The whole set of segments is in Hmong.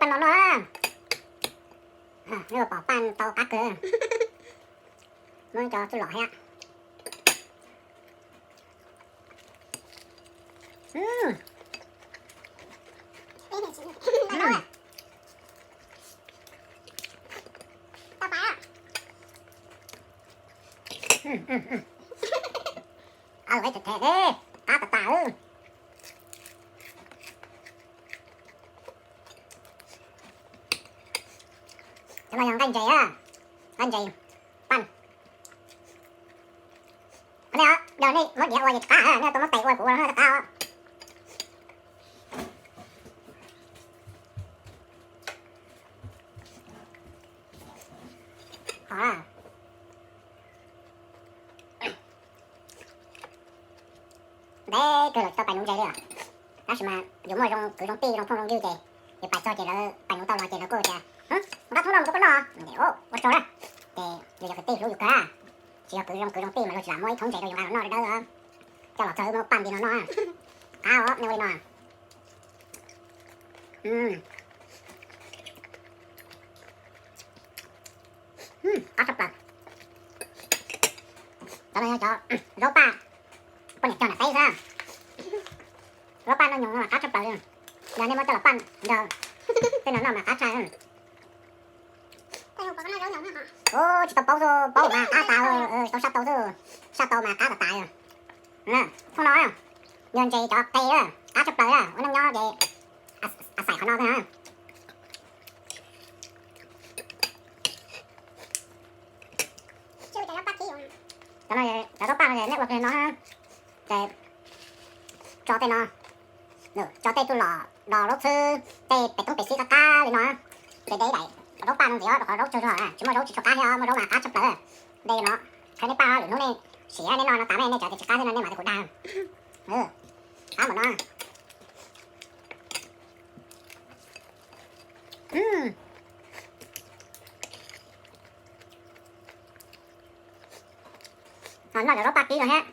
Paj no no, nej pom paj tau qab kawg. Muab cov txuj lom thiab. Cov no yog nqaij ntses, nqaij ntses paj. Qhov nej, yog nej muab diav ua ces tsis qab, nej tau muab tes ua kuv ua no tsis qab os. Qhov ntev kawg los tsis tau pais nuv ntses li os. Tab sis mas yus muaj zoo kwv zoo tij zoo phooj zoo ywg ces yus pais txog ces lawv pais nuv tau los ces lawv kuj tias, nqa thoob no mus rau koj noj. Ua tsaug na. Ces yus yog kwv tij hlub yus kawg, tsis yog kwv zoo kwv zoo tij mas luag tsis lam muab ib thoob ntses rau yus nqa los noj dawb dawb. Coj los txog muab paj nti no noj. Qab os, nej ua li no. Qab tshaj plaws. Cov no yog cov zaub paj poj niam cog nram teb xwb. Zaub paj noj nyoos no mas qab tshaj plaws li. Yog nej muab coj los paj nrog tej no noj mas qab tshaj. Tsis tau paub xwb, paub mas qab tas, tsis tau saj tau xwb, saj tau mas qab tas tas. Thooj no yog ntses cov qe, qab tshaj plaws, ua neej nyob ces xais qhov no xwb. Cov no, cov zaub paj no nej ua li no, ces tso tej no, tso tej txuj lom, los zaub txhwb, tej pem toob pem xib qab qab li no, ces de ib daim zaub paj no ntxiv os, rau qhov zaub tsawg zog, tsis muaj zaub tsis tshua qab thiab, muaj zaub mas qab tshaj plaws. De no, qhia nej paj lwm hnub nej sim nej noj no tas nej tseem tias tsis qab thiab no nej mam li kuv dag. Qab npaum no. Noj zaub paj kib no thiab.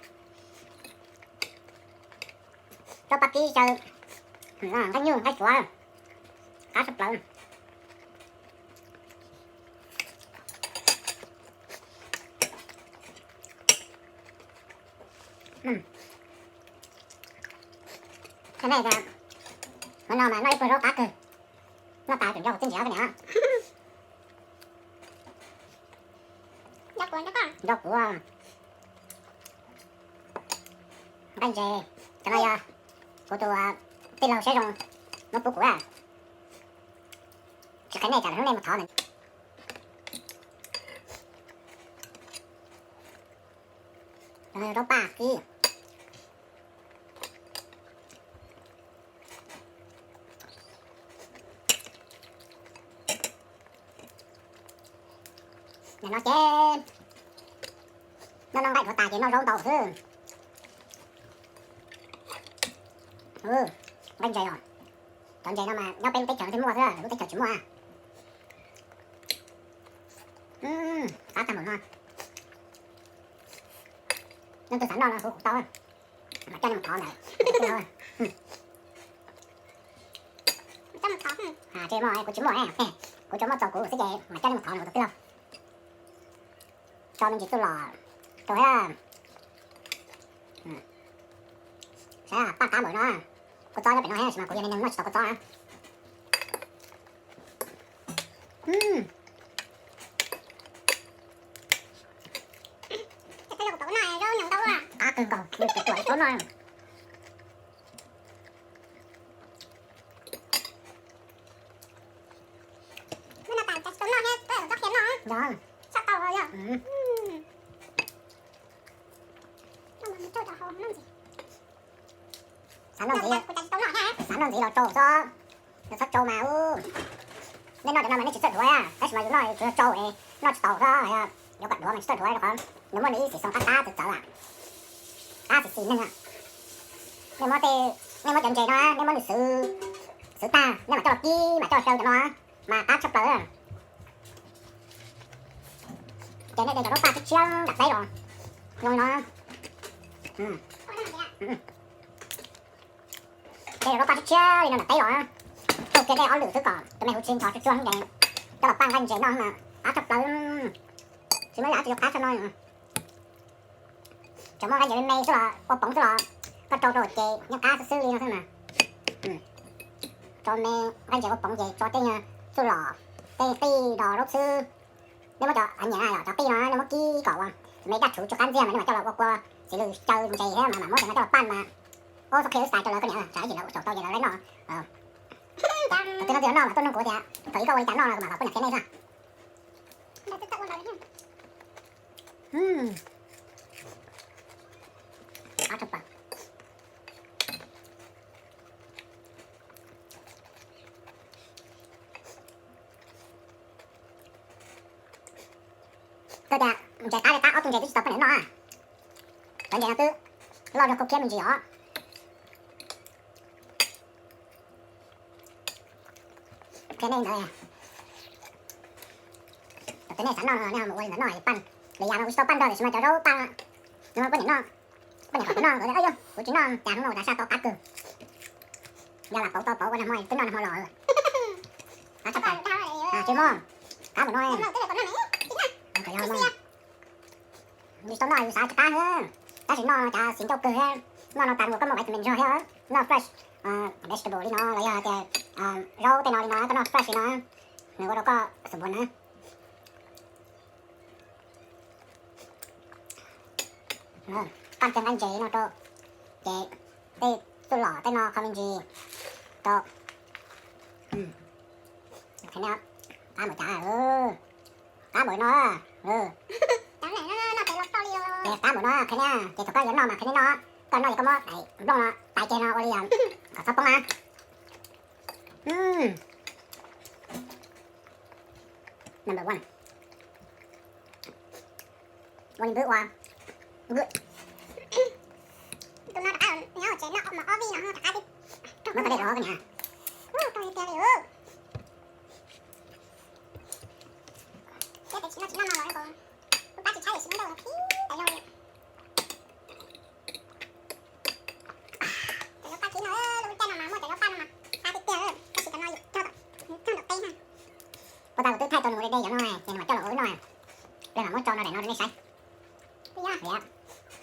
Zaub paj kib xyaw nqaij nyuj nqaij tsuav, qab tshaj plaws. Qhov no mas noj ib pluag zaub qab kawg. Noj tas tseem nco kuv txiv ntxawm niam. Nco kuv. Nqaij ntses, cov no yog kuv tus tij laug siab zoo muab pub kuv. Tsis qhia nej tsam hnub nej mus thov ntawm zaub paj kib. Nim no ces noj noj nqaij dhuav tas ces noj zaub ntau xwb. Nqaij ntses os. Cov ntses no mas nyob peb lub teb chaws no thiaj muaj xwb, lub teb chaws tsis muaj. Qab tag npaum no. Leej twg xav noj no hu kuv tau, mam coj nej mus thov ntawm. Kuv tsis muaj, kuv tsuas muaj txaus kuv xwb ces mam coj nej mus thov ntawm tus tij laug. Tso me ntsis txuj lom rau thiab. Saib paj qab npaum no, kua txob nyob pem no thiab tab sis mas kuv yog neeg noj tsis tau kua txob na. Qab kawg nkaus, kuv tuam tau noj. Xav noj ntxiv, xav noj ntxiv los tsau xwb, yog txhob tsau mas u. Nej noj cov no mas nej tsis txawj dhuav, tab sis mas yus noj tsuas yog tsau es noj tsis taus xwb, yuav kom dhuav mas tsis txawj dhuav rau qhov nws muaj nws ib xim xoom qab qab txawv txawv, qab xis xis neeg. Nej muab tej, nej muab cov ntses no nej muab nws xwv, xwv tag nej mam coj los kib mam coj los xyaw cov no mas qab tshaj plaws. Ces nej de cov zaub paj tshiab tshiab nram teb los zoo li no. De cov zaub paj tshiab tshiab li no nram teb los, taug Kiag dej ob lwm xwb kom tus me huv tsis ntxhov tsuag tsuag ces coj los paj nqaij ntses noj mas qab tshaj plaws. Tsis muaj ib yam dab tsi yuav qab tshaj no. Tsuas muaj nqaij ntses me me xwb los ua poov xwb los koj rau rau ces yeej qab xwb xwb li no xwb mas. Tso me nqaij ntses ua poov ces tso tej txuj lom, tej qij dos zaub xwb. Nej muab cov nyiam yom, cov qij no nej muab kib kom ua me daj rhuv tsis qab ntxiag mas nej mam coj los ua kua txiv lws caw ntses thiab mas mam muab cov no coj los paj mas. Ua txoj qhia wb xav rau lawv koj niam, tsam ib chim lawv ua tsaus tau ces lawv lawv noj. Thaum twg no twg noj mas tuaj nug kuv tias thaum ub koj ua li cas noj no kuv mam los poj niam qhia nej xwb. Kawg tias ntses qab li qab ob tug ntses twb tsis tau poj niam noj. Cov ntses no twb loj zog khuv khiab me ntsis os. Qhia nej ntawd, thaum twg nej xav noj no nej ho mus ua li ntawd noj paj. Lwm yam no kuv tsis tau paj nrog tiam sis mas cov zaub paj no poj niam noj, poj niam kom kuv noj nkawd tias kuv tsis noj cas hnub no ua tas saj tau qab kawg. Yog lam pauv tau pauv ua nag hmo twb noj nag hmo los. Qab tshaj plaws. Tsis muaj, qab npaum no. Tsis tau noj yus xav tsis qab, tab sis noj no cas xiv ncauj kawg thiab. Noj no tas nkaus koj muaj vitamin zog thiab. Noj fresh vegetable li no los yog tias zaub tej no li no koj noj fresh li no, nws ua rau koj xum npua na. Paj kiag nqaij ntses no rau, ces tej txuj lom tej no qho me ntsis rau. Qab npaum cas, qab npaum no, qab npaum no qhia nej, ces thaum koj yuav noj mas qhia nej noj, koj noj ces koj muab daim nplooj no tais kiag no ua li kom txhob poob na. Number one. Ua li npwb ua. Tus no rov qab nyob tsev noj mov ob vij no rov qab twb muab tau dej rov koj niam. Koj tias tsis noj tsis noj no los kuv pab tsis tshaib tiam sis muab ntau los khib tas zog li. Cov zaub paj khib no, lub caij no mas muaj cov zaub paj no mas qab tiag tiag, tab sis cov no cog tom teb na. Puas tas kuv twb thaij tau nws ua de de cov no ces nws mam coj los ua wb noj, pliag mam muab tso no daim no rau nej saib.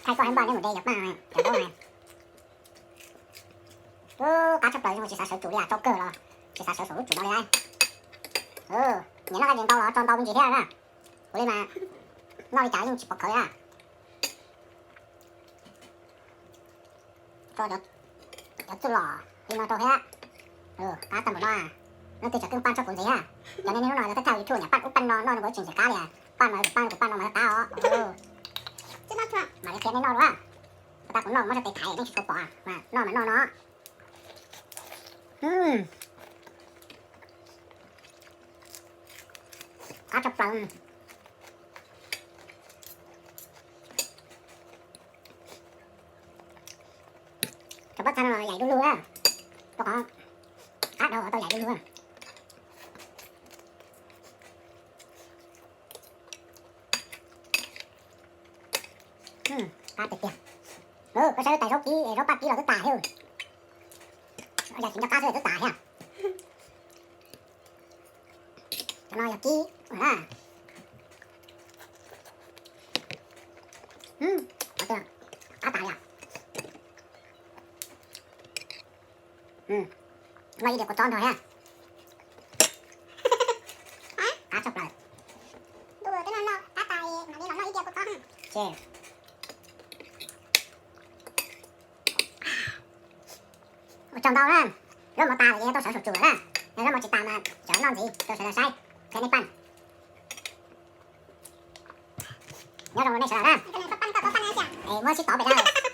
Thaij koj hais npaj neb mus de cov paj cov zaub. Qab tshaj plaws, tsis xav sawv tsum li, tsau kawg los tsis xav sawv saum lub tsum no li. Nyiam noj nqaij ntses ntau los tso ntau me ntsis thiab na. Kuv li mas noj li cas yeej tsis pom khawv na. Tso cov txuj lom li no rau thiab. Qab tag npaum no, leej twg tseem keej paj tshaj kuv ntxiv na. Cov nej niaj hnub no lawv thawj thawj YouTube niam paj ub paj no noj no kuv tsis ntxim qab li. Paj no paj no kuv paj no mas qab os. Mam li qhia nej noj dua. Tag kuv noj muab tso tes thaiv nej tsis tshua pom, noj mas noj no. Qab tshaj plaws. Cov pob txha no yaim du lug, rau qhov qab dhau tau yaim du lug. Qab tiag tiag. Koj saib lub tais zaub kib, zaub paj kib los twb tas thiab. Yog tsis nco qab xwb twb tas thiab. Cov no yog kib na. Qab tas li. Noj ib diav kua txob nrog thiab. Qab tshaj plaws. Ua tsaug ntau na. Zaub mov tas lawm ces tau sawv saum tsum lawm na. Yog zaub mov tsis tas mas tseem noj ntxiv rau sawv daws saib. Qhia nej paj. Nyob zoo nej sawv daws na. Es muab sib tov pem na.